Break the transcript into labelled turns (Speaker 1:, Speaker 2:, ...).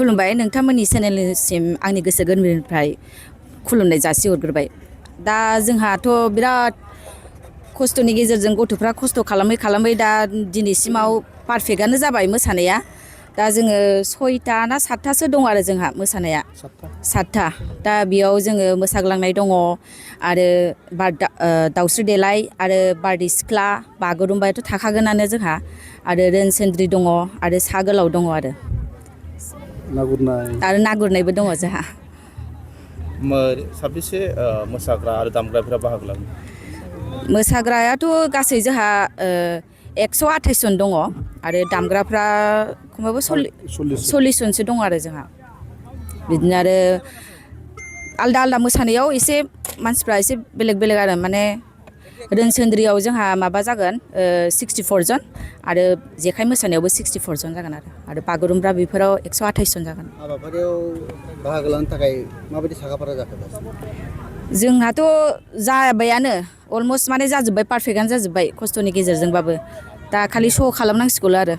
Speaker 1: खुलुमबाय नोंथांमोननि चेनेलसिम आंनि गोसो गोरबोनिफ्राय खुलुमनाय जासिहरग्रोबाय दा जोंहाथ' बिराद खस्थ'नि गेजेरजों गथ'फ्रा खस्थ' खालामै दा दिनैसिमाव पारफेक्टआनो जाबाय मोसानाया दा जोङो 6टा ना 7टासो दं आरो जोंहा मोसानाया 7टा दा बेयाव जोङो मोसाग्लांनाय दङ आरो दाउस्रि देलाय आरो बारदै सिख्ला बागुरुम्बायाथ' थाखागोनानो जोंहा आरो रोनसोन्द्रि दङ आरो सा गोलाव दङ आरो ना गुरनायबो दङ जोंहा
Speaker 2: साबेसे मोसाग्रा आरो दामग्राफोरा बाहागो लायो
Speaker 1: मोसाग्रायाथ' गासै जोंहा 128 जन दङ आरो दामग्राफ्रा खमैबो 40 जनसो दङ आरो जोंहा बिदिनो आरो आलदा मोसानायाव एसे मानसिफ्रा एसे बेलेग आरो माने रोनसोन्द्रियाव जोंहा माबा जागोन 64 जन आरो जेखाइ मोसानायावबो 64 जन जागोन आरो बागुरुम्बा बेफोराव 128 जन जागोन
Speaker 3: हाबाफारियाव बाहागो लानो थाखाय माबायदि साखाफारा जाखो
Speaker 1: जोंहाथ' जाबायानो अलमस्ट माने जाजोब्बाय पारफेक्टआनो जाजोब्बाय खस्थ'नि गेजेरजोंबाबो दा खालि श' खालामनांसिगौल' आरो